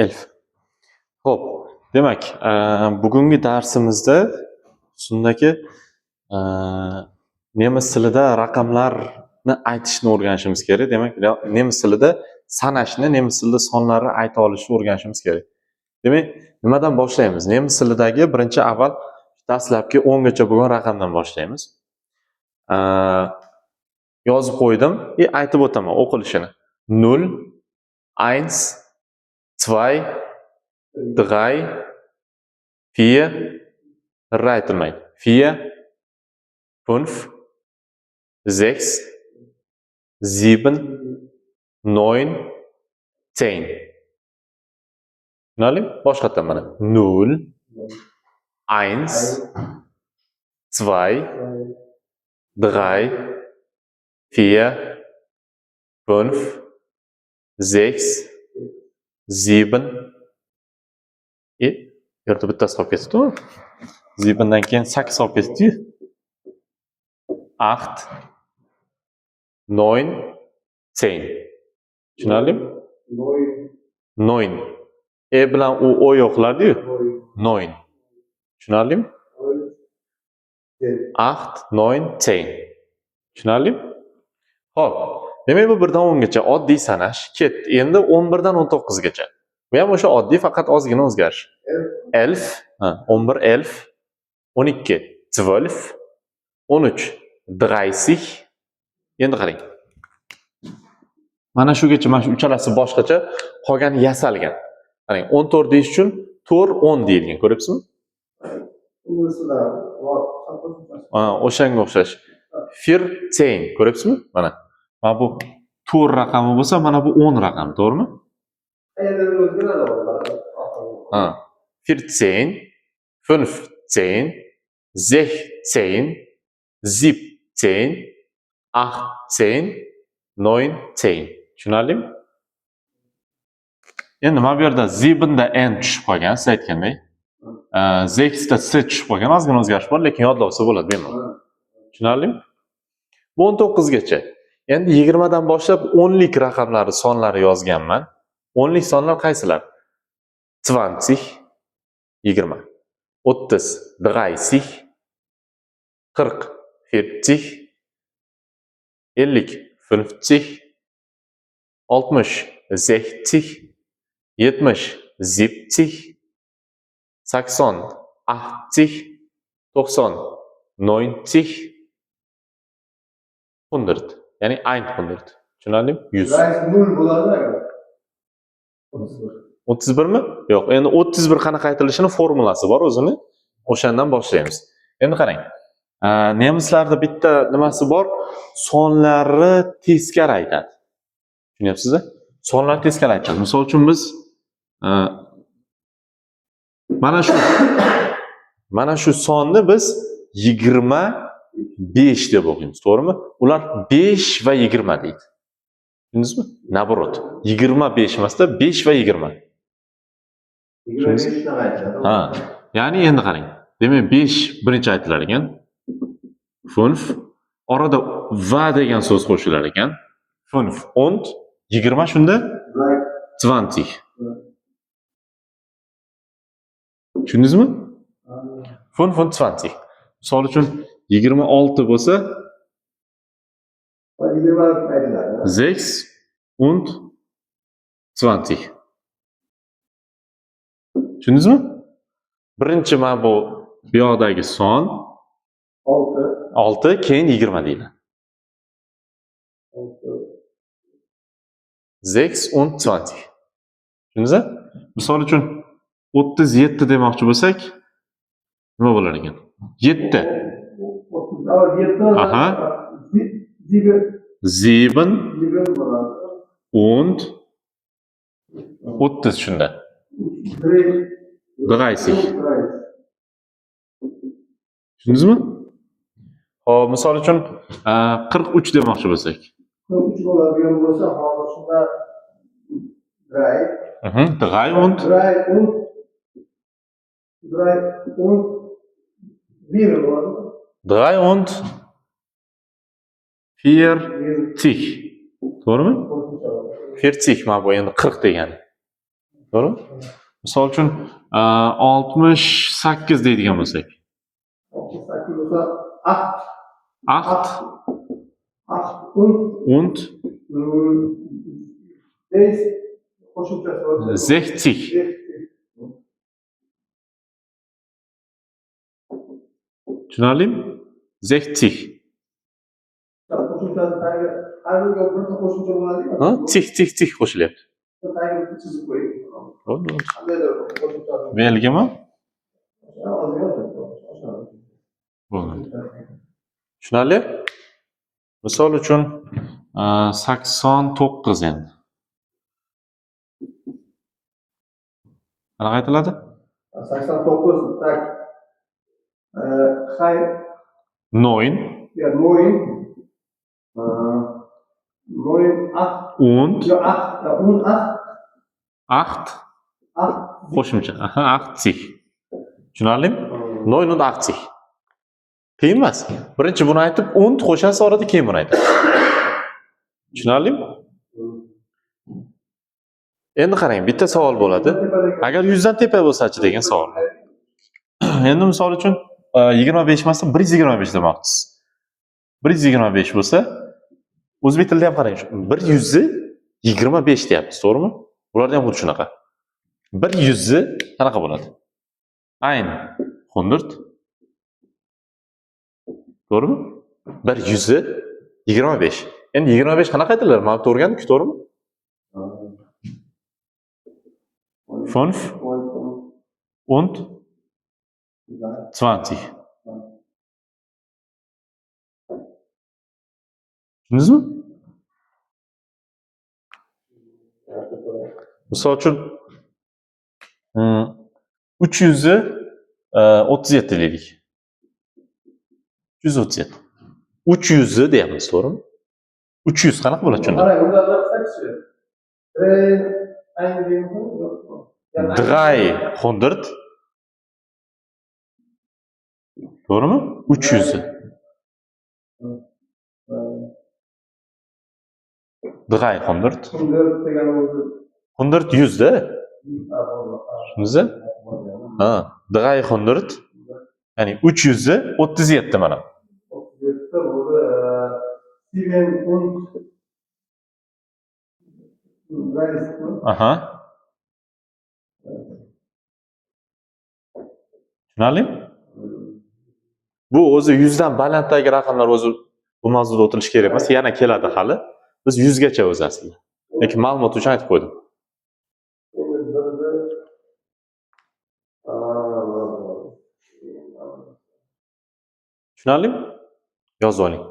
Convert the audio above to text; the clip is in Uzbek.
Elf. Xo'p, demak, bugungi darsimizda shundaki nemis tilida raqamlarni aytishni o'rganishimiz kerak. Demak, nemis tilida sanashni, nemis tilida sonlarni ayta olishni o'rganishimiz kerak. Demak, nimadan boshlaymiz? Nemis tilidagi birinchi avval dastlabki 10 gacha bo'lgan raqamdan boshlaymiz. Yozib qo'ydim и aytib o'taman o'qilishini. 0, 1, 2, 3, 4, r aytilmaydi. 4, 5, 6, 7, 9, 10. Tushunarlimi? Boshqatdan mana. 0, 1, 2, 3, 4, 5, 6, 7 и bu yerda bittasi qolib ketibdi. 7dan keyin 8 qolib ketibdi-yu. 8, 9, 10. Tushunarlimi? 9. E bilan u o yo'qlardi-yu. 9. Tushunarlimi? 8, 9, 10. Tushunarlimi? Xo'p. Demak, bu 1 dan 10 gacha oddiy sanash ketdi. Endi 11 dan 19 gacha. Bu ham o'sha oddiy, faqat ozgina o'zgarish. Elf, ha, 11 elf, 12 zwölf, 13 dreißig. Endi qarang. Mana shugacha, mana shu uchalasi boshqacha, qolgani yasalgan. Qarang, 14 deyish uchun 4 10 deyilgan, ko'ryapsizmi? Ha, o'shanga o'xshash. Vierzehn, ko'ryapsizmi? Mana. Mana bu 4 raqami bo'lsa, mana bu 10 raqam, to'g'rimi? Ha. 14, 15, 16, 17, 18, 19. Tushunarlimi? Endi mana bu yerda siebenda n tushib qolgan, siz aytgandek. Sechsda s tushib qolgan, ozgina o'zgarish bor, lekin yodlab olsa bo'ladi bemalol. Tushunarlimi? Bu 19 gacha. Endi 20 dan boshlab o'nlik raqamlari, sonlari yozganman. O'nlik sonlar qaysilar? 20, 20, 30, dreißig, 40, 40, 50, 50, 60, 60, 70, 70, 80, 80, 90, 90, 100. Ya'ni 100. Tushunarlimi? 100. Nol bo'ladi agar. 31. 31 mi? Yo'q, endi 31 qanaqa aytilishini formulasi bor o'zini. O'shandan boshlaymiz. Endi qarang. Nemislarda bitta nimasi bor? Sonlarni teskari aytadi. Tushunyapsizmi? Sonlarni teskari aytadi. Misol uchun, biz mana shu sonni biz 25 deb o'qiymiz, to'g'rimi? Ular 5 va 20 deydi. Tushundingizmi? Наоборот. 25 emasda, 5 va 20. 25 shunaqa aytadi. Ha. Ya'ni endi qarang. Demak, 5 birinchi aytilar ekan. Fünf. Orada va degan so'z qo'shilar ekan. Fünf und 20 shunda zwanzig. Tushundingizmi? Fünfundzwanzig. Misol uchun, 26 bo'lsa 20 aytiladi. Sechs und zwanzig. Tushundingizmi? Birinchi mana bu yoqdagi son 6. 6, keyin 20 deyiladi. 6. Sechs und zwanzig. Tushundingizmi? Misol uchun, 37 demoqchi bo'lsak, nima bo'lar ekan? 7. 7. Aha. Sieben. Sieben Sieben bo'ladi. Und 30 shunda. Dreißig. Tushundingizmi? Xo'p, misol uchun, 43 demoqchi bo'lsak. 43 bo'ladigan bo'lsa, hozir shunda drei. Drei und Drei und drei und bir bo'ladi. Drei und vierzig. To'g'rimi? Qo'shimcha bo'ladi. Vierzig mana bu endi 40 degani. To'g'rimi? Misol uchun, 68 deydigan bo'lsak. 68 bo'lsa, acht. Acht. Acht und Und besh qo'shimchasi bor. Sechzig. Sechzig. Tushunarlimi? Sechzig. Qo'shimchasi tagiga, har biriga bir xil qo'shimcha bo'ladimi? Ha? Zig, zig, zig qo'shilyapti. Tagiga bitta chizib qo'ying. Bo'ldi. Qandaydir qo'shimchasi. Belgimi? Ozgina oshadi. Bo'ldi. Tushunarli? Misol uchun, 89 endi. Qanaqa aytiladi? 89, так. Hay. Neun. Ja, neun. Neun, acht. Und. Yo, acht, und acht. Acht. Acht. Qo'shimcha. Aha, achtzig. Tushunarlimi? Neunundachtzig. Qiyin emas. Birinchi buni aytib, und qo'shasiz orada, keyin buni aytasiz. Tushunarlimi? Endi qarang, bitta savol bo'ladi. Agar 100 dan tepa bo'lsa-chi degan savol. Endi misol uchun, 25 emasda 125 demoqchisiz. 125 bo'lsa, o'zbek tilida ham qarang, 125 deyapmiz, to'g'rimi? Ularda ham xuddi shunaqa. 100 qanaqa bo'ladi? Ein hundert. To'g'rimi? 125. Endi 25 qanaqa aytiladi? Mana bu o'rgandik, to'g'rimi? Fünf und zwanzig. Tushundingizmi? Misol uchun, 337 deylik. 337. 300 deyapmiz, to'g'rimi? 300 qanaqa bo'ladi shunda? Qarang, unda qilsak-chi. Drei, ein deymiz, yo'qmi? Dreihundert. To'g'rimi? 300. Dreihundert. Hundert degani o'zi. Hundert 100-da. Tushundingizmi? Ha, dreihundert. Ya'ni 337 mana. 37 bo'ldi. Sieben und dreißig. Aha. Tushunarlimi? Bu o'zi 100 dan balanddagi raqamlar, o'zi bu mavzuda o'tilishi kerak emas, yana keladi hali. Biz 100 gacha o'zi aslida. Lekin ma'lumot uchun aytib qo'ydim. Endi birni, Tushunarlimi? Yozib oling.